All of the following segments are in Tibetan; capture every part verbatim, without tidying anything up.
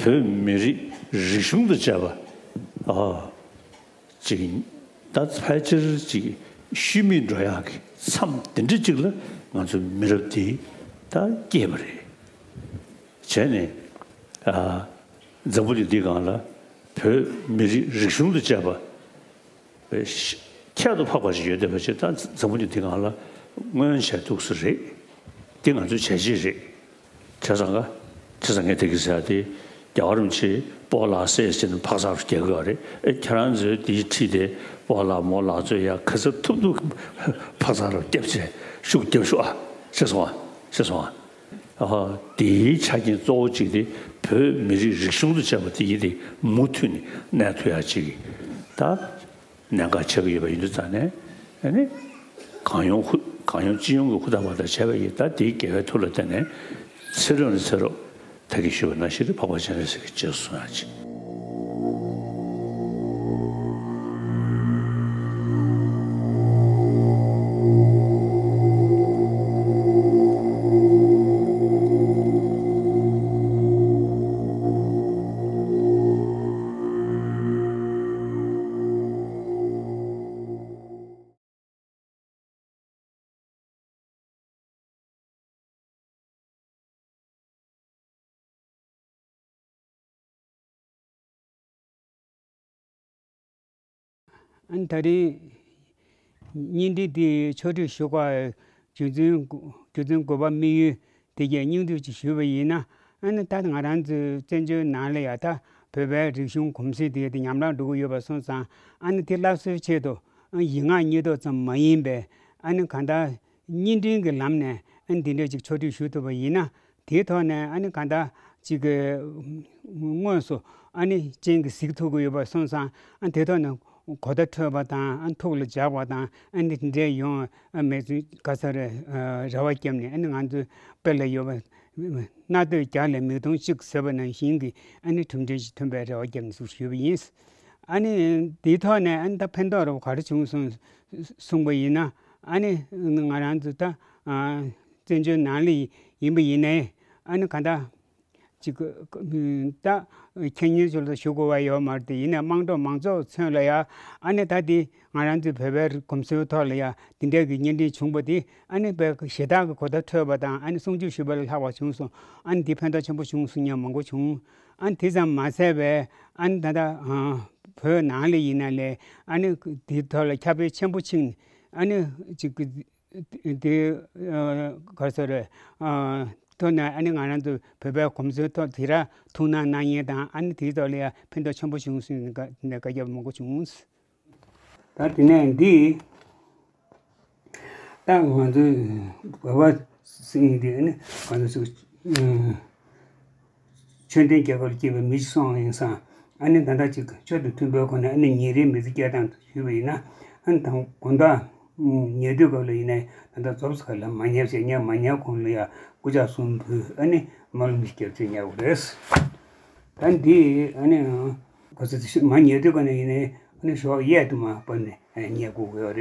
བོད་མི་རིགས་རིག་གཞུང་དང་བཅས་པ་ཨ་ཅིག་ད་ཕལ་ཆེར་ཅིག་ཤུལ་མེད་འགྲོ་ཡག་གི་མཚམས་དེ་འདྲ་ཅིག་ལ་ང་ཚོ་མི་རབས་འདི་ད་སྐྱེས་པ་རེད། བྱས་ནས་ཨ་འཛམ་བུ་གླིང་འདི་སྒང་ལ་བོད་མི་རིགས་རིག་གཞུང་དང་བཅས་པ་ཁྱད་དུ་འཕགས་པ་ཞིག་ཡོད་བསྡད་པ་ཞིག་ད་འཛམ་བུ་གླིང་འདི་སྒང་ལ་མངོན་བྱས་འདུག་ས་རེད། འདི་ང་ཚོའི་བྱས་རྗེས་རེད། བྱས་ཙང་ཀ་བྱས་ཙང་ངས་དེ་གི་ཟེར་ཡ་དེ་རྒྱལ་བ་རིན་པོ་ཆེ་སྤོ་ལགས་སེ་ཟེར་ནས་ཕག་ཚག་རུ་རྒྱག་གི་ཡོད་རེད། ཨེ་ཁྱེད་རང་ཚོས་འདིའི་ཁྲིད་དེ་སྤོ་ལགས་མོ་ལགས་ཚོས་ཡ་ག་ཚོད་ཐུབ་ཐུབ་ཕག་ཚག་རུ་རྒྱབ་བྱས་ཤུགས་རྒྱབ་ཤོག་ཨ། ཤེས་སོང་ཨ། ཤེས་སོང་ཨ། ཨ་དེའི་ཆ་རྐྱེན་གཙོ་བོ་གཅིག་དེ་བོད་མི་རིགས་རིག་གཞུང་དང་བཅས་པ་དེ་ཡིན་ཏེ་མུ་མཐུད་ནས་གནས་ཐུབ་ཡ་གཅིག་གི་ད། གནད་འགག་ཆགས་ཀྱི་ཡོད་པ་ཡིན་དུས་ཙང་ནས་ཨ་ནི་གང་ཡོང་ཧུ་གང་ཡོང་ཅི་ཡོང་གི་ཧུར་ཐག་བར་ཐག་བྱས་པ་ཡིན། ད་དེའི་དགེ་བའི་མཐུ་ལ་བརྟེན་ནས་ཚེ་རབས་ནས་ཚེ་རབས་ད་གིན་ཞུས་པ་ནང་བཞིན་འཕགས་པ་སྤྱན་རས་གཟིགས་ཀྱི་རྗེས་སུ་བཟུང་ཡ་ཅིག་ཨ་ནི་ད་རེས་བརྙན་འཕྲིན་འདི་ཕྱོགས་སྒྲིག་ཞུ་དགོས་རྒྱུ་མཚན་རྒྱུ་མཚན་དགོས་པ་དམིགས་ཡུལ་དེ་གའི་སྙིང་བསྡུས་ཅིག་ཞུས་པ་ཡིན་ན། ཨ་ནི་ད་ང་རང་ཚོའི་བཙན་བྱོལ་ནང་ལ་ཡ་ད་བོད་པའི་རིག་གཞུང་གོམས་སྲོལ་དེ་དེ་ཉམས་རང་འགྲོ་གི་ཡོད་པ་སོང་ཙང་། ཨ་ནི་དེ་སླར་གསོའི་ཆེད་དུ་ཨ་ཡིག་ངག་གཉིས་ཐོག་ཙམ་མ་ཡིན་པའི་ཨ་ནི་གང་ལྟར་བརྙན་འཕྲིན་གྱི་ལམ་ནས་ཨ་ནི་འདི་འདྲ་ཅིག་ཕྱོགས་སྒྲིག་ཞུ་ཐུབ་པ་ཡིན་ན། དེའི་ཐོག་ནས་ཨ་ནི་གང་ལྟར་ཅིག་གི་དངོས་སུ་ཨ་ནི་སྤྱན་གྱིས་གཟིགས་ཐུབ་ཀྱི་ཡོད་པ་སོང་ཙང་། ཨ་དེའི་ཐོག་ནས་གོ་བརྡ་འཕྲོད་པ་དང་ཨ་ཐུགས་ལ་འཇགས་པ་དང་ཨ་ནི་དེ་འདྲའི་ཡོང་ཨ་མེད་ཚུལ་ག་ས་རེ་རེ་བ་བརྒྱབ་ནས། ཨ་ནི་ང་ཚོའི་དཔེ་ལ་ཡོད་པ་སྣ་ཐོས་རྒྱ་ལས་མིག་མཐོང་གཅིག་ཟེར་བ་ནང་བཞིན་གྱི་ཨ་ནི་གྲུབ་འབྲས་ཤིག་ཐོན་པའི་རེ་བ་བརྒྱབ་ནས་ཞུས་པ་ཡིན། ཨ་ནི་དེའི་ཐོག་ནས་ཨ་ནི་ད་ཕན་ཐོགས་རོགས་ག་རེ་བྱུང་སོང་གསུངས་པ་ཡིན་ན། ཨ་ནི་ང་རང་ཚོ་ད་ཨ་བཙན་བྱོལ་ནང་ལ་ཡིན་པ་ཡིན་ནའི་ཨ་ནི་ག་ད་ཅིག་ད་ཁྱེད་ཉིད་ཚོ་ལ་ཞུ་དགོས་པ་ཡོད་མ་རེད་དེ། ཡིན་ནའི་དམངས་ཁྲོད་མང་ཚོགས་ཚུན་ལ་ཡ་ཨ་ནི་ད་དེ་ང་རང་ཚོའི་བོད་པའི་གོམས་སྲོལ་ཐོག་ལ་ཡ་དེ་འདྲའི་གི་བརྙན་འཕྲིན་བྱུང་པ་དེ་ཨ་ནི་བོད་ཞེ་དྲག་གི་གོ་བརྡ་འཕྲོད་པ་དང་། ཨ་ནི་གསུང་ཆོས་ཞུས་པ་ལས་ལྷག་པ་བྱུང་སོང་། ཨ་ནི་དེ་ཕན་ཐོགས་ཆེན་པོ་བྱུང་སོང་སྙམ་མང་པོ་བྱུང་། ཨ་ནི་དེ་ཙམ་མ་ཟད་པའི་ཨ་ནི་ད་ལྟ་ཨ་བོད་ནང་ལ་ཡིན་ན་ལས་ཨ་ནི་དེའི་ཐོག་ལ་ཁྱབ་སྤེལ་ཆེན་པོ་ཕྱིན། ཨ་ནི་ཅིག་གི་དེ་ཨ་ག་རེ་ཟེར་རེད། ཨ་ཐོག་ནས་ཨ་ནི་ང་རང་ཚོ་བོད་པའི་གོམས་སྲོལ་ཐོག་དེ་ར་ཐུགས་སྣང་གནང་མཁན་དང་། ཨ་ནི་དེའི་ཐོག་ལ་ཡ་ཕན་ཐོགས་ཆེན་པོ་བྱུང་སོང་ཟེར་ནས་བཀའ་བཀའ་ཁྱབ་མང་པོ་བྱུང་། ད་དེ་ནས་འདི་ད་ང་ཚོའི་བོད་པ་ཟེར་མཁན་དེ་ཨ་ནི་ང་ཚོ་ཚོ་ཨ་ཆོས་ལྡན་རྒྱལ་ཁབ་ལ་སྐྱེས་པའི་མི་ཞིག་སོང་བ་ཡིན་ཙང་། ཨ་ནི་ད་ལྟ་ཅིག་ཆོས་དང་མཐུན་པའི་སྒོ་ནས་ཨ་ནི་ཉིན་རེའི་མི་ཚེ་སྐྱེལ་སྟངས་ཞུས་པ་ཡིན་ན། ཨ་ནི་དང་དགོང་དག་ཉལ་དུས་སྐབས་ལ་ཡིན་ནའི་ད་ལྟ་རྫོགས་སུ་ག་ལ་མ་ཉལ་བྱས། ཉལ་མ་ཉལ་གོང་ལ་ཡ་སྐུ་ཕྱག་གསུམ་ཕུལ། ཨ་ནི་སྨོན་ལམ་ཞིག་བརྒྱབ་བྱས་ཉལ་བ་རེད། ད་འདི་ཨ་ནི་ག་ཚོད་མ་ཉལ་དུས་ག་ནས་ཡིན་ནའི་ཨ་ནི་ཞོགས་གཡས་དུ་མ་བབས་ནས་ཉལ་དགོས་ཀྱི་ཡོད་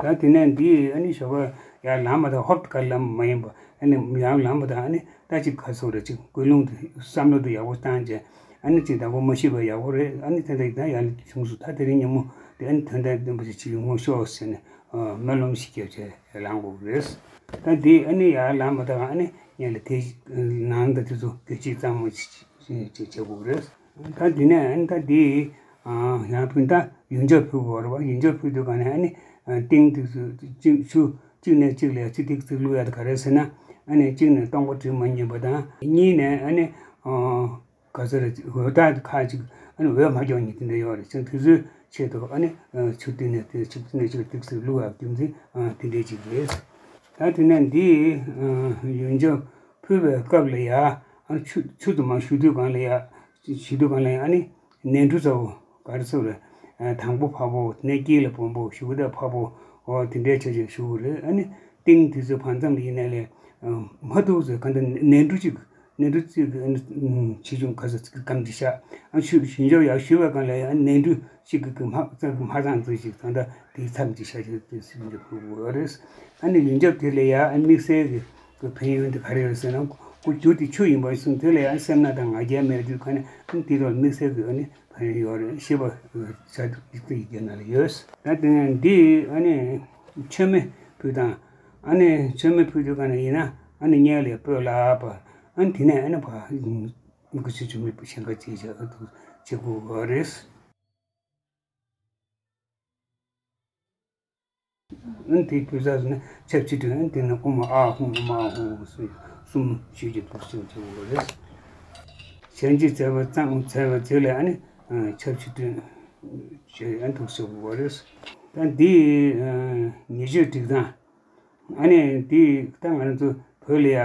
རེད། ད་དེ་ནས་འདི་ཨ་ནི་ཞོགས་པ་ཡར་ལངས་པ་དང་ཧོབ་ཏེ་ག་ལ་མ་ཡིན་པ། ཨ་ནི་ཡར་ལངས་པ་དང་ཨ་ནི་ད་ཅིག་ག་ཚོད་རེད། ཅིག་ཀུན་སློང་དེ་བསམ་བློ་དེ་ཡག་པོ་བཏང་བྱས། ཨ་ནི་ཅིག་བདག་པོ་མ་ཤེས་པ་ཡག་པོ་རེད། ཨ་ནི་དེ་འདྲ་ཡིན་ན་ཡར་བྱུང་སོང་། ད་དེ་རིང་ཉིན་མོ་དེ་ཨ་ནི་དོན་དག་ལྡན་པ་ཞིག་ཅིག་ཡོང་ཤོག་ཟེར་ནས་སྨོན་ལམ་ཞིག་བརྒྱབ་བྱས་ལངས་དགོས་ཀྱི་རེད། ད་འདི་ཨ་ནི་ཡར་ལངས་པ་དང་ཨ་ནི་ངས་ལ་དེ་ནང་དང་དེ་ཚོ་དེ་ཅིག་གཙང་མ་ཅིག་ཅིག་ཅིག་བྱེད་དགོས་རེད། ད་འདི་ནས་ཨ་ནི་ད་འདི་ཡང་ཕུལ། ད་ཡོན་ཆབ་ཕུལ་དགོས་རེད་བ། ཡོན་ཆབ་ཕུལ་དུས་ག་ནས་ཨ་ནི་ཏིང་དེ་ཚོ་གཅིག་ཆུ་གཅིག་ནས་གཅིག་ལ་ཡ་ཚིག་ཏིག་ཙིག་བླུག་ཡ་དེ་ག་རེ་ཟེར་ན། ཨ་ནི་གཅིག་ནས་སྟོང་པ་དྲི་མ་མྱོང་པ་དང་། གཉིས་ནས་ཨ་ནི་ག་ཚོད་རེད། འོད་རྟགས་ཁ་ཅིག་ཨ་ནི་འོད་མ་ཀྱོག་ཉིད་དེ་འདྲ་ཡོད་རེད། ཅང་དེ་ཚོའི་ཆེད་དུ་ཨ་ནི་ཆུ་ཏིག་ནས་ཏིག་ཅིག་ནས་ཅིག་ཏིག་ཙིག་བླུག་ཡ་རྒྱུ་མཚན་དེ་འདྲའི་ཅིག་རེད། ད་དེ་ནས་འདི་ཡོན་ཆབ་ཕུལ་བའི་སྐབས་ལ་ཡ་ཨ་ཆུ་ཆུ་དུ་མ་བཞུ་དུས་གང་ལ་ཡ་བཞུ་དུས་གང་ལ་ཡ་ཨ་ནི་ནས་འབྲུ་ཚ་བོ་ག་རེ་ཟེར་རེད། དང་པོ་ཕབ་པོ། དེ་ནས་དཀྱིལ་ལ་སྦོམ་པོ། གཞུག་གུ་དེ་ཕབ་པོ། འོ་དེ་འདྲའི་ཆ་ཆ་བཞུ་དགོས་རེད། ཨ་ནི་ཏིང་དེ་ཚོའི་བར་མཚམས་ལ་ཡིན་ནའི་ལས་མ་ཐུག་ཚོད་གང་ལྟར་ནས་འབྲུ་གཅིག་ནས་འབྲུ་གཅིག་གི་ཆེ་ཆུང་ག་ཚོད་ཅིག་སྒམ་གཅིག་བཞག་ཨ་ཆུ་ཡོན་ཆབ་ཡར་བཞུ་བའི་སྒང་ལ་ཡང་ནས་འབྲུ་གཅིག་གི་གི་མ་ཙག་གི་མ་ཚང་ཙིག་ཅིག་གང་ལྟར་དེའི་མཚམས་ཅིག་བཞག་ཅིག་དེ་ཡོན་ཆབ་ཕུལ་དགོས་ཡོད་རེད། ཨ་ནི་ཡོན་ཆབ་དེ་ལ་ཡང་ཨ་དམིགས་བསལ་གྱི་གི་ཕན་ཡོན་དེ་ག་རེ་ཡོད་ཟེར་ན། སྐུ་རྒྱུ་དེ་ཆུ་ཡིན་པ་གསུངས། དེ་ལ་ཡང་སེར་སྣ་དང་ང་རྒྱལ་མེད་དུས་ག་ནས་ཨ་ནི་དེ་ལ་དམིགས་བསལ་གྱི་ཨ་ནི་ཕན་ཡོན་ཡོད་རེད། ཞེས་པ་ཡིག་ཚིག་ཡི་གེ་ནང་ལ་ཡོད། ད་དེ་ནས་འདི་ཨ་ནི་མཆོད་མེ་ཕུལ་དང་། ཨ་ནི་མཆོད་མེ་ཕུལ་དུས་ག་ནས་ཡིན་ན་ཨ་ནི་སྔོན་ལ་སྤོས་ལ་པ། ཨ་ནི་དེ་ནས་ཨ་ནི་ཕ་སྐུ་ཆུ་ཆུ་མེད་པ་ཞེང་ཁ་ཅིག་བྱ་ཐུག་བྱེད་དགོས་པ་རེད། ཨ་ནི་དེའི་དུས་ཚོད་ནི་ཆབས་ཅིག་ཏུ་ཨ་ནི་དེ་ནི་ཨོཾ་ཨཱཿཧཱུྃ་ཨོཾ་ཨཱཿཧཱུྃ་གསུམ་གསུམ་ཞུས་ཀྱི་འདུག་ཅེས་བྱེད་དགོས་རེད། གཞན་གྱིས་མཛད་པ་ཙམ་མཛད་པ་དེ་ལས་ཨ་ནི་ཆབས་ཅིག་ཏུ་ཞེས་ཨ་ནི་འདུག་ཟེར་དགོས་རེད། ད་འདི་ཉེར་སྤྱོད་སྒྲིག་སྟངས། ཨ་ནི་དེ་ད་ང་རང་ཚོ་བོད་ལ་ཡ་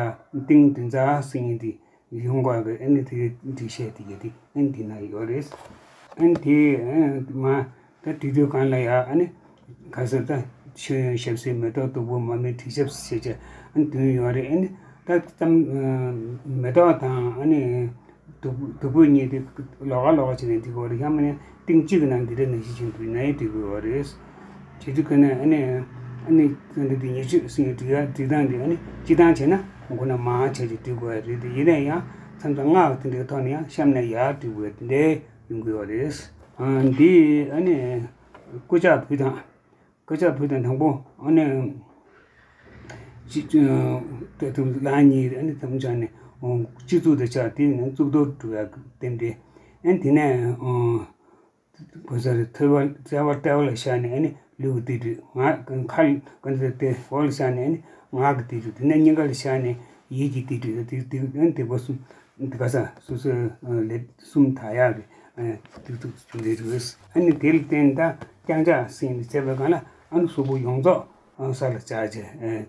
ཏིང་འཛིན་རྩ་ཟེར་མཁན་དེ་ཡོང་དགོས་པའི་ཨ་ནི་དེ་སྒྲིག་བཤད་དེ་ཡོད་དེ་ཨ་ནི་དེ་ན་ཡོད་རེད། ཨ་ནི་དེ་མ་ད་དེ་དུས་གང་ལ་ཡ་ཨ་ནི་ག་ས་ད་མཆོད་ཡོན་ཞབས་བསིལ་མེ་ཏོག་བདུག་སྤོས་མར་མེ་དྲི་ཆབ་ཟེར་བྱས་ཨ་ནི་དོན་ཡོད་རེད། ཨ་ནི་ད་ཙམ་མེ་ཏོག་དང་ཨ་ནི་བདུག་བདུག་སྤོས་གཉིས་དེ་ལོགས་ཀ་ལོགས་ཀ་བྱས་ནས་འབྲི་དགོས་རེད། ཡང་མིན་ན་ཏིང་གཅིག་གི་ནང་འདི་འདྲ་ནང་བཞིན་བྱས་འབྲི་ན་ཡང་འབྲི་དགོས་པ་རེད། བྱེད་དུས་ཀ་ནས་ཨ་ནི་ཨ་ནི་འདི་འདི་ཉེར་སྤྱོད་ཟེར་ཡང་འབྲི་ཡ་འབྲི་སྟངས་འདི་ཨ་ནི་སྤྱི་བཏང་བྱས་ན་མགོ་ན་མར་བྱས་ཀྱི་འབྲི་དགོས་པ་རེད་དེ། ཡིན་ན་ཡང་མཚམས་མཚམས་སྔགས་དེ་འདྲའི་ཐོག་ནས་ཡང་གཤམ་ནས་ཡར་འབྲི་དགོས་པ་དེ་འདྲའི་ཡོང་གི་ཡོད་རེད། འདི་ཨ་ནི་སྐུ་ཕྱག་ཕུལ་དང་། སྐུ་ཕྱག་ཕུལ་དང་དང་པོ་ཨ་ནི་ཅི་ད་དུང་ལག་གཉིས་ཨ་ནི་དམ་བཅའ་ནས་སྤྱི་གཙུག་ཏུ་བཅར། དེ་ནས་གཙུག་ཏོར་སྒྲུབ་ཡག་རྟེན་འབྲེལ། ཨ་ནི་དེ་ནས་གོ་ས་རེ་ཐོད་པ་ལྟེ་བ་ལྟེ་བ་ལ་བཞག་ནས་ཨ་ནི་ལུས་ཀྱི་སྡིག་སྒྲིབ། ངག་ཁ་ལ་ག་ཚོད་དེ་འོག་ལ་བཞག་ནས་ཨ་ནི་ངག་གི་སྡིག་སྒྲིབ། དེ་ནས་སྙིང་ག་ལ་བཞག་ནས་ཡིད་ཀྱི་སྡིག་སྒྲིབ། དེ་དེ་ཨ་ནི་སྡིག་པ་གསུམ་དེ་ག་ས་སོ་སོའི་ལས་གསུམ་དག་ཡག་གི་སྡིག་སྒྲིབ་རེད། ཨ་ནི་དེ་ལ་བརྟེན་ད་བརྐྱང་ཕྱག་ཟེར་ནས་བྱས་པའི་སྒང་ལ་ཨ་ནི་གཟུགས་པོ་ཡོངས་རྫོགས་ས་ལ་བཅག་བྱས་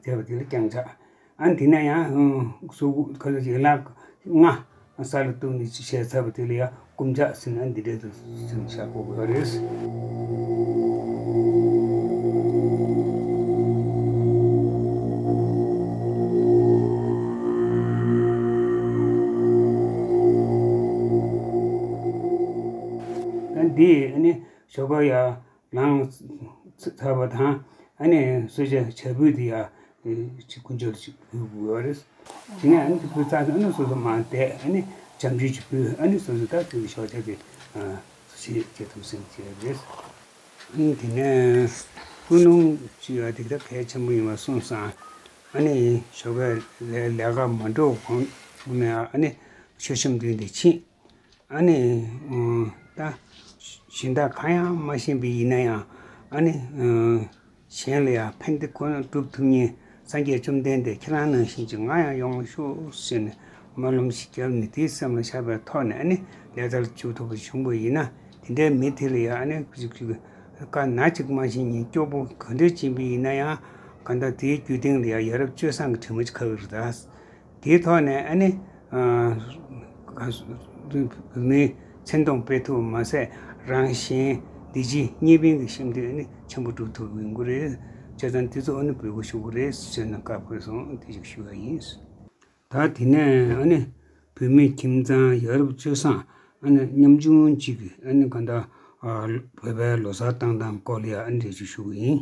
བྱས་པ་དེ་ལ་བརྐྱང་ཕྱག། ཨ་ནི་དེ་ནས་ཡང་གཟུགས་པོ་ག་ཚོད་ཡན་ལག་ལྔ་ས་ལ་གཏུགས་ནས་ཅི་བྱས་ཚར་བ་དེ་ལ་ཡང་བསྐུམ་ཕྱག་ཟེར་ནས་ཨ་ནི་འདི་འདྲའི་དུ་ཟིན་བྱ་དགོས་པ་རེད། ད་འདི་ཨ་ནི་ཞོགས་པ་ཡ་ལངས་ཚར་བ་དང་ཨ་ནི་གསོལ་ཇ་ཇ་ཕུད་འདི་ཡ་ཅིག་དཀོན་མཆོག་ལ་ཅིག་ཕུལ་དགོས་པ་རེད། དེ་ནས་ཨ་ནི་དེ་ཕུལ་ཚར་ཚར་ཨ་ནི་སོ་སོ་མར་བསྡད། ཨ་ནི་ཇ་མཆོད་ཅིག་ཕུལ། ཨ་ནི་སོ་སོ་ད་དེ་ཞོགས་ཇ་དེ་ཞིག་བྱེད་ཐུབ་ཟིན་བྱས་རེད། ཨ་ནི་དེ་ནས་ཀུན་སློང་ཅིག་ཡོད་དེ་ད་གལ་ཆེན་པོ་ཡིན་པ་སོང་ཙང་ཨ་ནི་ཞོགས་པའི་ལས་ལས་ཀ་མ་འགྲོ་གོང་ནས་ཨ་ནི་མཆོད་བཤམས་མདུན་དེ་ཕྱིན། ཨ་ནི་ད་གཞན་དག་གང་ཡང་མ་ཤེས་པ་ཡིན་ན་ཡང་ཨ་ནི་གཞན་ལ་ཡང་ཕན་བདེ་ཁོ་ན་སྒྲུབ་ཐུབ་མཁན་སངས་རྒྱས་བཅོམ་ལྡན་འདས་ཁྱེད་རང་ནང་བཞིན་གྱི་ང་ཡང་ཡོང་ཤོག་ཟེར་ནས་སྨོན་ལམ་ཞིག་བརྒྱབ་ནས་དེའི་སེམས་ལ་བཞག་པའི་ཐོག་ནས་ཨ་ནི་ལས་ལྟར་བཅུག་ཐུབ་པ་བྱུང་བ་ཡིན་ན་དེ་འདྲའི་མི་དེ་ལ་ཡང་ཨ་ནི་ཅིག་ཅིག་དཀའ་ན་ཅིག་མ་ཤེས་མཁན་སྐྱོ་པོ་ག་འདྲ་ཅིག་ཡིན་ན་ཡང་གང་ལྟར་དེའི་རྒྱུད་སྟེང་ལ་ཡང་ཡ་རབས་སྤྱོད་བཟང་གི་དྲི་མ་ཅིག་ཁ་གི་རེད་ད། དེའི་ཐོག་ནས་ཨ་ནི་བོད་མིའི་མཚན་མཐོང་སྤེལ་ཐུབ་པ་མ་ཟད་རང་གཞན་འདི་ཕྱི་གཉིས་ཕན་གྱི་ཞབས་འདེགས་ཨ་ནི་ཆེན་པོ་སྒྲུབ་ཐུབ་ཡོང་གི་རེད། བྱས་ཙང་དེ་ཚོ་ཨ་ནི་འབོད་སྐུལ་ཞུ་གི་རེད་ཟེར་ནས་བཀའ་ཕེབས་སོང་། དེ་ཞིག་ཞུ་བ་ཡིན། ད་དེ་ནས་ཨ་ནི་བོད་མི་ཁྱིམ་ཚང་ཡ་རབས་སྤྱོད་བཟང་ཨ་ནི་ཉམ་ཆུང་གཅིག་གིས་ཨ་ནི་གང་ལྟར་བོད་པའི་ལོ་གསར་བཏང་སྟངས་སྐོར་ལ་ཡང་ཨ་ནི་འགྲེལ་བརྗོད་ཞུ་གི་ཡིན།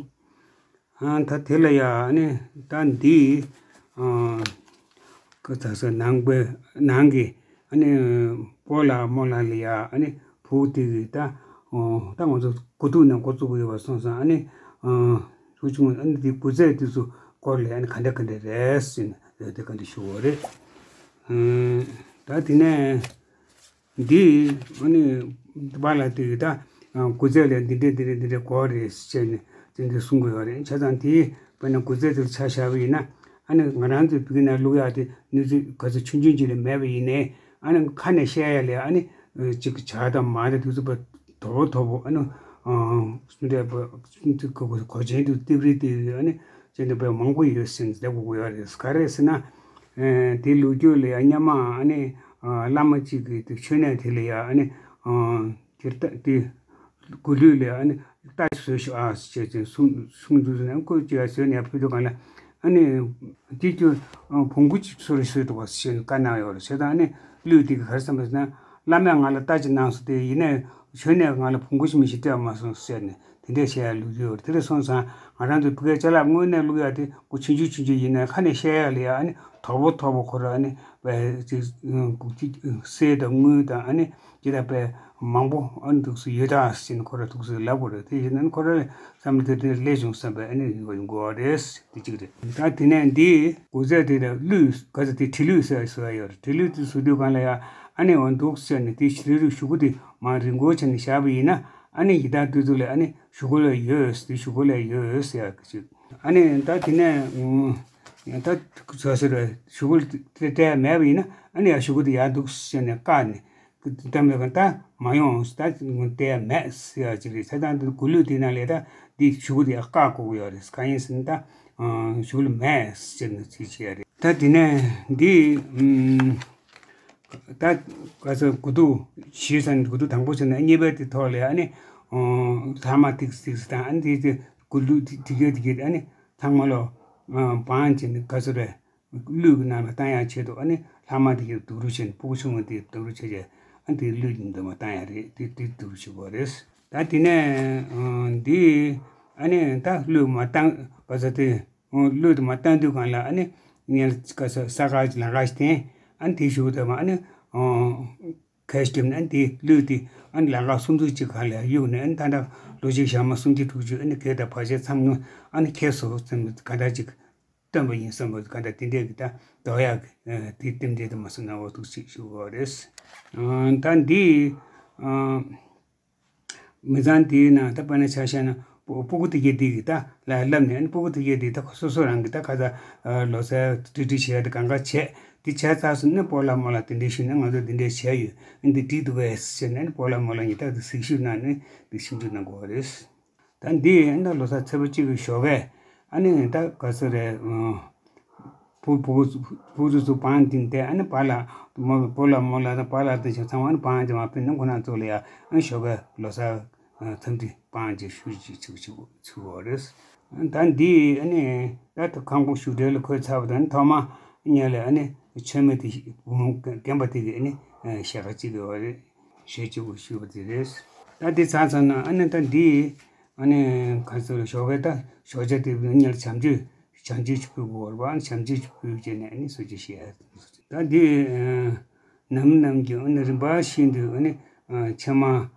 ཨ་ད་དེ་ལ་ཡ་ཨ་ནི་ད་འདི་ཨ་ཁ་ཚ་ས་ནང་པའི་ནང་གི་ཨ་ནི་སྤོ་ལགས་རྨོ་ལགས་ལ་ཡ་ཨ་ནི་བུ་དེ་གི་ད་ཨོ་ད་ང་ཚོ་དགུ་ཐུག་ནས་འགོ་བཙུགས་པ་ཡོད་པ་སོང་ཙང་ཨ་ནི་ཨ་ཧྲུའུ་ཅུང་ཨ་ནི་དེ་སྐུ་ཚེ་དེ་ཚོ་སྐོར་ལ་ཨ་ནི་ག་འདྲ་ག་འདྲ་རེད་ཟེར་ནས་དེ་ག་འདྲ་ཞུ་བ་རེད། ཨ་ད་དེ་ནས། འདི་ཨ་ནི་པཱ་ལགས་དེ་གིས་ད་སྐུ་ཚེ་ལ་འདི་འདྲས་འདི་འདྲས་འདི་འདྲས་དགོས་རེད་ཟེར་ནས་དེ་འདྲས་གསུང་གི་ཡོད་རེད། བྱས་ཙང་དེ་དཔེར་ན་སྐུ་ཚེ་དེར་ཆ་བཞག་པ་ཡིན་ན་ཨ་ནི་ང་རང་ཚོའི་བོད་ནང་བླུག་ཡག་དེ་ནུས་ཚོད་ག་ཚོད་ཆུང་ཆུང་ཅིག་ལས་མེད་པ་ཡིན་ནའི་ཨ་ནི་ཁ་ནས་བཤད་ཡ་ལས་ཨ་ནི་ཅིག་ཇ་དང་མར་དང་དེ་ཚོ་དོ་པོ་དོ་པོ་ཨ་ནི་སུ་འདྲས་པ་གོ་ཆེན་དུ་ཏིབ་རི་ཏིབ་རི་ཨ་ནི་ཅན་དུ་དཔེ་མང་པོ་ཡོད་ཟེར་ནས་བསྡད་དགོས་ཀྱི་ཡོད་རེད། ག་རེ་ཟེར་ན་དེ་ལོ་རྒྱུས་ལ་ཡང་སྔོན་མ་ཨ་ནི་བླ་མ་གཅིག་གིས་དེ་མཆོད་གནས་དེ་ལ་ཡང་ཨ་ནི་དེ་ལྟ་དེ་སྒོ་ལུས་ལ་ཨ་ནི་རྟ་ཞིག་བཟོས་ཤོག་ཨ་ཟེར་བྱས་ཙང་གསུང་གསུང་དུས་ནས་ཁོས་ཅིག་ཡང་བཟོས་ནས་ཕུལ་དུས་གང་ལ་ཨ་ནི་དེ་ཁྱོད་བོང་གུ་ཅིག་བཟོ་རེ་བཟོས་འདུག་བ་ཟེར་བཀའ་གནང་ཡོད་རེད། བྱས་ཙང་ཨ་ནི་ཀླུས་དེ་གིས་ག་རེ་བསམ་པ་ཟེར་ན་བླ་མས་ང་ལ་རྟ་ཅིག་གནང་སོང་། དེ་ཡིན་ནའི་གཞོན་ནས་ང་ལ་བོང་གུ་ཞིག་མི་ཞིག་སྤྲད་མ་སོང་ཟེར་ནས་ དེ་འདྲས་བཤད་ཡ་ལུགས་ཡོད་རེད། དེ་འདྲ་སོང་ཙང་ང་རང་ཚོ་ཕ་གིའི་ཅ་ལག་དངོས་གནས་བླུག་ཡ་དེ་ཁོ་ཆུང་ཆུང་ཆུང་ཆུང་ཡིན་ནའི་ཁ་ནས་བཤད་ཡ་ལ་ཡ་ཨ་ནི་དོག་པོ་དོག་པོ་ཁོ་ར་ཨ་ནི་བས་ཅིག་གསེར་དང་དངུལ་དང་ཨ་ནི་ཅི་ལྟ་བས་མང་པོ་ཨ་ནི་འདུག་སེ་ཡོད་ད་ཟེར་ནས་ཁོ་ར་འདུག་སེ་ལབ་དགོས་རེད། དེ་ཡིན་ན་ཁོ་ར་བསམ་བློ་དེ་དེ་སླེབས་བྱུང་བསམ་པས་ཨ་ནི་ཡོང་དགོས་པ་རེད། དེ་གཅིག་རེད། ད་དེ་ནས་འདི་གོ་ཚད་དེ་ལ་གླུད་ག་ཚོད་དེ་བྲིས་གླུད་ཟེར་བཟོ་ཡ་ཡོད་རེད། བྲིས་གླུད་དེ་བཟོ་དུས་སྒང་ལ་ཡ་ཨ་ནི་འོ་འདུག་ཟེར་ནས་དེ་བྲིས་གླུད་གཞུག་གུ་དེ་མར་རི་མགོ་བྱས་ནས་བཞག་པ་ཡིན་ན་ཨ་ནི་ཡི་དྭགས་བདུད་ཚོགས་ལ་ཨ་ནི་གཞུག་གུ་ལ་ཡོད་དེ་གཞུག་གུ་ལ་ཡོད་ཟེར་ཡ་གི་ཅིག་ཨ་ནི་ད་དེ་ནས་ད་བཟོ་ཟེར་བའི་གཞུག་གུ་དེ་སྤྲད་མེད་པ་ཡིན་ན་ཨ་ནི་ཡ་གཞུག་གུ་དེ་ཡར་འདུག་ཟེར་ནས་བཀག་ནས། ད་མེད་ག་ད་མ་ཡོང་ད་དེ་མེད་ཟེར་ཡ་ཅིག་རེད། ས་དང་དེ་གོ་ལུགས་དེ་ན་ལས་ད་འདི་གཞུག་གུ་དེ་ཡ་བཀག་དགོས་ཀྱི་ཡོད་རེད། གང་ཡིན་ཟེར་ན་ད་གཞུག་གུ་མེད་ཟེར་ནས་ཅིག་བྱས་རེད། ད་དེ་ནས་འདི་ད་ག་ཚོད་དགུ་ཐུག་བཞི་ཟེར་ནས་དགུ་ཐུག་དང་པོ་ཟེར་ན་གཉིས་པའི་དེ་ཐོག་ལ་ཨ་ནི་ལྷག་མ་ཏིག་ཏིག་ཟེར་དང་ཨ་ནི་དེ་དེ་གོ་ལུགས་དེ་དེ་གས་དེ་གས་ཨ་ནི་ཚང་མ་ལོ་བང་བྱས་ནས་ག་ཚོད་རེད། གླུད་ཀྱི་ནང་ལ་བཏང་ཡག་ཆེད་དུ་ཨ་ནི་ལྷག་མ་དེ་གའི་སྡུག་རུས་བྱས་ནས་སྤུ་གུ་ཆུང་ངུ་དེ་སྡུག་རུས་བྱས་བྱས་ཨ་ནི་དེ་གླུད་ཀྱི་འདུན་མ་བཏང་ཡག་རེད། དེ་དེ་སྡུག་རུས་བྱེད་དགོས་རེད། ད་དེ་ནས་འདི་ཨ་ནི་ད་གླུད་མ་བཏང་བ་ས་དེ་གླུད་དེ་མ་བཏང་དུས་སྒང་ལ་ཨ་ནི་ངས་ས་ས་ཁ་ལམ་ཁ་ཞིག་བསྟན། ཨ་ནི་དེའི་གཞུག་དེ་མ་ཨ་ནི་ཁས་སྐྱབས་ནས་ཨ་ནི་དེ་གླུད་དེ་ཨ་ནི་ལམ་ཁ་སུམ་ཅུ་གཅིག་གང་ལ་གཡུགས་ནས་ཨ་ནི་ད་ལྟ་ལོ་གཅིག་ཞག་མ་སུམ་ཅུ་དྲུག་ཅུ་ཨ་ནི་གེགས་དང་བར་ཆད་ཚང་མ་ཨ་ནི་ཁྱེར་སོ་ཙམ་ག་འདྲ་ཅིག་སྟོན་པ་ཡིན་བསམ་པ་ག་འདྲ་དེ་འདྲས་ཀྱི་ད་ལྡོག་ཡག་གི་དེ་རྟེན་འབྲེལ་དུ་མ་སོང་ན་འོ་ཐུག་ཅིག་ཞུ་དགོས་རེད། ད་འདི་མི་ཚང་དེའི་ནང་ད་དཔེར་ན་ཆ་བཞག་ན་སྤུ་སྤུ་གུ་དེ་གས་དེ་གི་ད་ལ་ལབ་ནས་སྤུ་གུ་དེ་གས་དེ་ད་སོ་སོ་རང་གི་ད་ག་ད་ལོ་གསར་སྤྲེལ་སྤྲེལ་བྱེད་ཡ་དེ་གང་ག་བྱས་དེ་བྱས་ཚར་སོང་ན་སྤོ་ལགས་རྨོ་ལགས་དེ་འདྲས་ཞུས་ན་ང་ཚོ་དེ་འདྲས་བྱས་ཡོད་འདི་འགྲིག་འདུག་གས་ཟེར་ནས་སྤོ་ལགས་རྨོ་ལགས་གཉིས་ད་དེ་གཟིགས་ཞིབ་གནང་ནས་དེ་ཞིབ་འཇུག་གནང་དགོས་རེད། ད་འདི་ཨ་ནི་ད་ལོ་གསར་ཚེས་པ་གཅིག་གི་ཞོགས་ཀས་ཨ་ནི་ད་ག་ཚོད་རེད། བུ་བུ་བུ་ཚོ་ཚོ་བང་བཏིང་སྟེ་ཨ་ནི་པཱ་ལགས་མོ་སྤོ་ལགས་རྨོ་ལགས་དང་པཱ་ལགས་དང་ཚང་མ་ཨ་ནི་བང་ཅིག་མར་བཏིང་ནས་ཁོ་རང་ཚོ་ལ་ཡ་ཨ་ནི་ཞོགས་ཀས་ལོ་གསར་འཚམས་འདྲི་བང་ཅིག་ཞུ་ཅིག་ཅིག་ཅིག་ཚུད་པ་རེད། ད་འདི་ཨ་ནི་ད་ཁང་པ་བཞུགས་གྲལ་ལ་འཁོད་ཚར་བ་དང་ཐོག་མ་ཉལ་ལ་ཨ་ནི་མཆོད་མེ་དེ་བུ་མོ་རྒན་པ་དེ་གི་ཨ་ནི་ཞལ་ཁ་གཅིག་གི་བ་རེད། ཞེས་གཅིག་པུ་ཞུས་པ་དེ་རེད། ད་འདི་ཚར་ཚར་ན་ཨ་ནི་ད་འདི་ཨ་ནི་ག་ཚོད་ཞོགས་ཀས་ད་ཞོགས་ཇ་དེ་སྔོན་ལ་བྱམས་ཆོས་བྱམས་ཆོས་ཅིག་ཕུལ་དགོས་པ་བྱམས་ཆོས་ཅིག་ཕུལ་བྱས་ནས་ཨ་ནི་གསོལ་ཇ་བཞེས་ཡ། ད་འདི་ནམ་ནམ་གྱི་ཨ་ནི་རིམ་པ་བཞིན་དུ་ཨ་ནི་ཕྱེ་མར་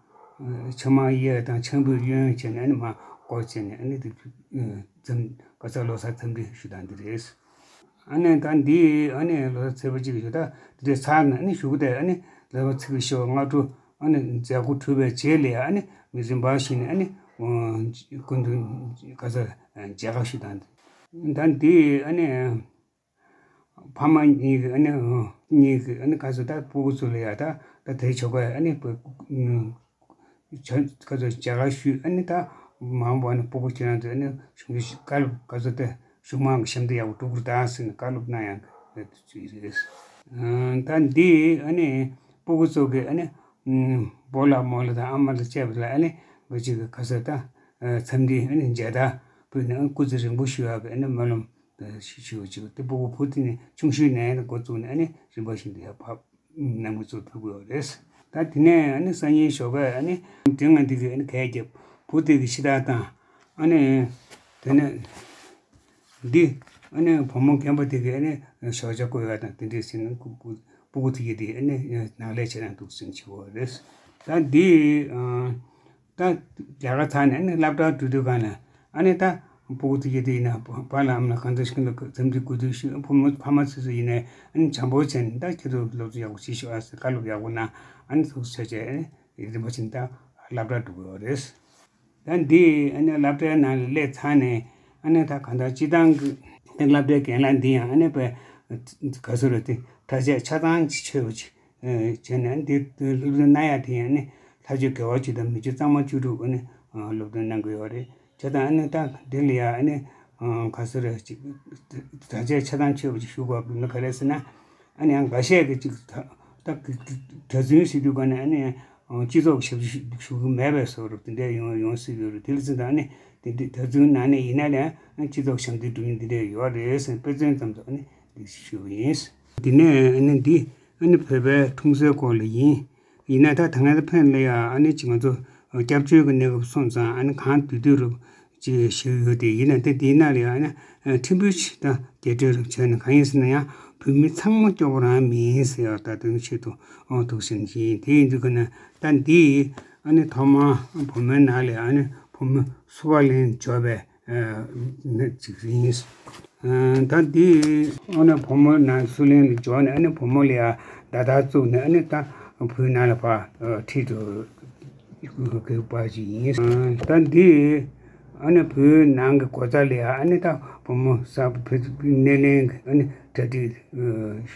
ཕྱེ་མར་གཡས་དང་ཆང་ཕུད་གཡོན་བྱས་ནས་ཨ་ནི་མར་བསྐོར་བྱས་ནས་ཨ་ནི་འདི་འཚམས་ག་ཚོད་ལོ་གསར་འཚམས་འདྲི་ཞུ་སྟངས་འདི་རེད། ཨ་ནི་ད་འདི་ཨ་ནི་ལོ་གསར་ཚེས་པ་གཅིག་ཞུ་ད་འདི་འདྲའི་ཚར་ནས་ཨ་ནི་གཞུག་གུ་དེ་ཨ་ནི་ལོ་གསར་ཚེས་པ་བཞི་པ་སྔ་དྲོ་ཨ་ནི་མཛད་སྒོ་གྲུབ་པའི་རྗེས་ལ་ཨ་ནི་མི་རིམ་པ་བཞིན་ཨ་ནི་ཀུན་ཏུ་ག་ས་མཇལ་ཁ་ཞུ་དང་ད་འདི་ཨ་ནི་ཕ་མ་གཉིས་ཀྱི་ཨ་ནི་གཉིས་ཀྱི་ཨ་ནི་ག་ས་ད་སྤུ་གུ་ཚོ་ལ་ཡ་ད་ད་དེ་ཆོ་ག་ཨ་ནི་བྱ་ཁ་ཚོ་མཇལ་ཁ་ཞུས་ཨ་ནི་ད་མ་འོངས་པ་ནི་སྤུ་གུ་ཁྱེད་རང་ཚོས་ཨ་ནི་གཞུང་གི་བཀའ་སློབ་ག་ཚོད་དེ་གཞུང་མང་གི་ཞབས་འདེགས་ཡག་པོ་སྒྲུབ་དགོས་རེད་ད་ཟེར་ནས་བཀའ་སློབ་གནང་ཡག་གི་ཚུལ་རེད། ད་འདི་ཨ་ནི་སྤུ་གུ་ཚོ་གི་ཨ་ནི་སྤོ་ལགས་རྨོ་ལགས་དང་ཨ་མ་ལགས་བཅས་པ་ལ་ཨ་ནི་བ་ཅིག་གི་ག་ཚོད་ད་འཚམས་འདྲི་ཨ་ནི་མཇལ་དར་ཕུལ་ནས་ཨ་ནི་སྐུ་ཚེ་རིང་པོ་ཞུ་ཡག་གི་ཨ་ནི་སྨོན་ལམ་ཞུ་ཞུ་ཅིག་དེ་སྤུ་གུ་བུ་དེ་ནི་ཆུང་ཤོས་ནས་འགོ་བཙུགས་ནས་ཨ་ནི་རིམ་པ་བཞིན་དུ་ཡར་ཕབ། ནང་མི་ཚོ་ཕུལ་དགོས་རེད། ད་དེ་ནས་ཨ་ནི་སང་ཉིན་ཞོགས་ཀས་ཨ་ནི་དེ་ང་འདི་གི་ཨ་ནི་གད་རྒྱབ་བུ་དེ་གི་ཤི་དག་དང་ཨ་ནི་དེ་ནས་འདི་ཨ་ནི་བུ་མོ་རྒན་པ་དེ་གི་ཨ་ནི་ཞོགས་ཇ་བསྐོལ་ཡག་དང་དེ་འདྲས་ཟིན་ན་སྤུ་གུ་དེ་གི་དེ་ཨ་ནི་ནང་ལས་བྱེད་རང་འདུག་ཟིན་བྱེད་དགོས་རེད། ད་འདི་ད་རྒྱ་གར་ཚང་ནས་ཨ་ནི་སློབ་གྲྭ་འགྲོ་དུས་གང་ལ་ཨ་ནི་ད་སྤུ་གུ་དེ་གྱད་དེ་ཡིན་ན་པཱ་ལགས་ཨ་མ་ལགས་གང་ཚ་ཞིག་ལ་འཚམས་འདྲི་གུས་འདུད་ཞུ། བུ་མོ་ཕ་མ་ཚོ་ཚོ་ཡིན་ནའི་ཨ་ནི་བྱམས་པོ་བྱས་ནས་ད་ཁྱེད་ཚོ་སློབ་གསོ་ཡག་པོ་བྱེད་ཤོག་ཨ་ཟེར་བཀའ་སློབ་ཡག་པོ་གནང་ཨ་ནི་ཚོགས་བྱས་བྱས་ཨ་ནི་རིམ་པ་བཞིན་ད་སློབ་གྲྭ་འགྲོ་དགོས་པ་རེད། ད་འདི་ཨ་ནི་སློབ་གྲྭའི་ནང་ལ་སླེབས་ཚར་ནས་ཨ་ནི་ད་གང་ལྟར་སྤྱི་བཏང་གི་ད་སློབ་གྲྭའི་རྒན་ལགས་འདི་ཡང་ཨ་ནི་པའི་ག་ཚོད་རེད་དེ་ད་ཆ་ཆ་ཚང་ཆོས་པ་ཅིག་བྱས་ནས་འདི་སློབ་སྟོན་གནང་ཡ་དེ་ཡང་ནི་ལྷ་ཆོས་དགེ་བ་བཅུ་དང་མི་ཆོས་གཙང་མ་བཅུ་དྲུག་ནི་སློབ་སྟོན་གནང་གི་ཡོད་རེད། བྱས་ཙང་ནི་ད་འདི་ལ་ཡ་ནི་ག་ཚོད་རེད་ཅིག་ད་ཆ་ཆ་ཚང་ཆོས་པ་ཅིག་ཞུ་དགོས་པ་ནི་ག་རེ་ཟེར་ན་ཨ་ནི་ཡང་འགའ་ཤས་ཀྱིས་ཅིག་ད་གྲྭ་བཙུན་ཟེར་དུས་ག་ནས་ཨ་ནི་སྤྱི་ཚོགས་ཞབས་ཞུ་ཞུ་གི་མེད་པའི་བཟོ་འདྲ་དེ་འདྲས་ཡོང་ཡོང་སྲིད་ཡོད་རེད། དེ་ལ་ཟེར་ད་ནི་དེ་འདྲས་གྲྭ་བཙུན་ནང་ནས་ཡིན་ན་ཡང་སྤྱི་ཚོགས་ཞབས་འདེགས་སྒྲུབ་མཁན་དེ་འདྲས་ཡོད་རེད་ཟེར་དཔེ་མཚོན་ཙམ་དུ་ཨ་ནི་འདི་ཞུ་བ་ཡིན། དེ་ནས་ཨ་ནི་འདི་ཨ་ནི་བོད་པའི་འཁྲུངས་སའི་སྐོར་ལ་ཡིན། ཡིན་ན་ད་ད་ང་ཚོ་ཕན་ལ་ཡ་ཨ་ནི་ཅིག་ང་ཚོ་ སྐྱབས་བཅོལ་གྱི་གནས་སྐབས་སོང་ཙང་ཨ་ནི་གང་འདོད་འདོད་རུ་ཅིག་ཞིག་ཡོད་དེ། ཡིན་ན་དེ་དེའི་ནང་ལ་ཡང་ཨ་ནི་ཕྲན་བུ་ཞིག་ད་རྒྱས་སྤྲོས་རུ་བྱས་ནས། གང་ཡིན་ཟེར་ན་ཡང་བོད་མི་ཚང་མ་སྐྱོ་པོ་རང་མིན་ཟེར་ཡག་ད་དོན་ཆེད་དུ་འོང་ཐུག་བཞིན་ཡིན། དེ་ཡིན་དུས་ཀ་ན་ད་འདི་ཨ་ནི་ཐོག་མར་བུ་མོའི་ནང་ལ་ཨ་ནི་བུ་མོ་བསུ་བ་ལེན་འབྱོར་བའི་ནི་ཅིག་ཡིན། ད་འདི་ཨ་ནི་བུ་མོ་ནང་བསུ་ལེན་ལ་འབྱོར་ནས་ཨ་ནི་བུ་མོ་ལ་ཡ་བརྡ་དག་བཙུགས་ནས་ཨ་ནི་ད་བུའི་ནང་ལ་ཕར་ཁྲིད་དུ་དགོས་པ་ཞིག་ཡིན། ད་འདི་ཨ་ནི་བུའི་ནང་གི་སྒོ་རྩ་ལ་ཡ་ཨ་ནི་ད་བུ་མོ་གསར་པ་ཕེབས་སྣེ་ལེན་གྱི་ཨ་ནི་གྲ་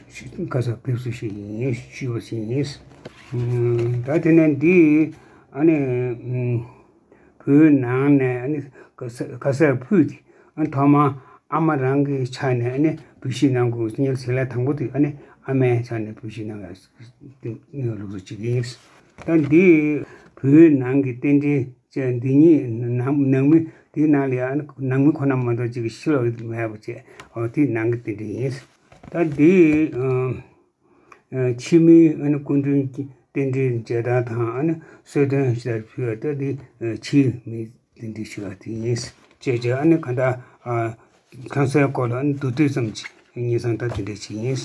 སྒྲིག་ག་ས་ཕེབས་བསུ་ཞིག་ཡིན་ཞུས་པ་ཞིག་ཡིན། ད་དེ་ནས་འདི་ཨ་ནི། བུའི་ནང་ནས་ཨ་ནི་ག་ས་ག་སར་ཕུད་དེ། ཨ་ནི་ཐོག་མར་ཨ་མ་རང་གི་ཕྱག་ནས་ཨ་ནི་འབུལ་བཞེས་གནང་དགོས། སྙན་ཟེར་ལ་དང་པོ་དེ་ཨ་ནི་ཨ་མའི་ཕྱག་ནས་འབུལ་བཞེས་གནང་བའི་ལུགས་སྲོལ་ཅིག་ཡིན། ད་འདི་བུའི་ནང་གི་རྟེན་འབྲེལ་བཅས་འདི་ཉིད་ནང་ནང་མི་དེའི་ནང་ལ་ཡང་ནང་མི་ཁོ་ན་མ་གཏོགས་ཅིག་ཕྱི་ལོགས་མེད་པ་བཅས། འོ་དེ་ནང་གི་རྟེན་འབྲེལ་ཡིན། ད་འདི་ཕྱི་མིའི་ཨ་ནི་སྐུ་མགྲོན་གྱི་རྟེན་འབྲེལ་མཇལ་དར་དང་ཨ་ནི་གསོལ་སྟོན་ཞིག་ཕུལ་བ་ལྟ་དེ་ཕྱི་མིའི་རྟེན་འབྲེལ་ཞུ་བ་དེ་ཡིན། བྱས་བྱས་ཨ་ནི་གང་ལྟར་ཁང་སའི་སྐོར་ལ་ཨ་ནི་མདོར་བསྡུས་ཙམ་ཅིག་ངེད་ཚང་ད་དེ་འདྲ་ཞིག་ཡིན།